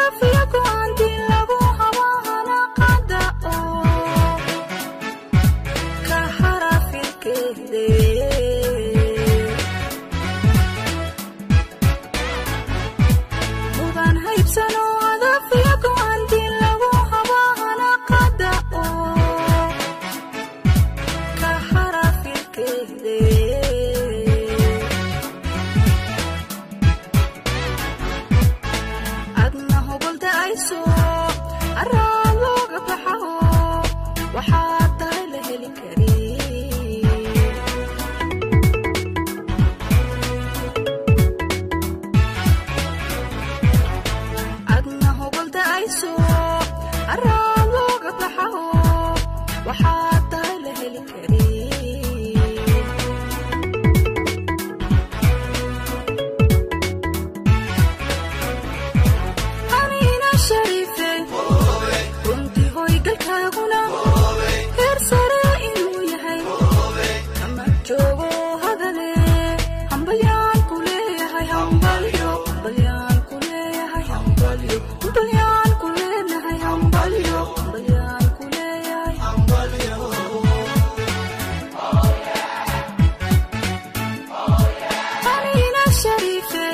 Hadaf iyo go'aantii lagu habahana qada oo ka harafilkeede. Mudan haybsano, hadaf iyo go'aantii lagu habahana qada oo ka harafilkeede. Adna hogolda'ayso araa looga baxaho, waxaad tahay la heli karin. Adna hogolda'ayso araa looga baxaho, waxaad tahay la heli karin. Aniina shariife, runtii hoygalkaaguna heer sare inuu yahay kama joogo hadale. Hambalyaan ku leeyahay, hambalyo, hambalyaan ku leeyahay, hambalyo, hambalyaan ku leenahay, hambalyo, hambalyaan ku leeyahay, hambalyo. Aniina shariife,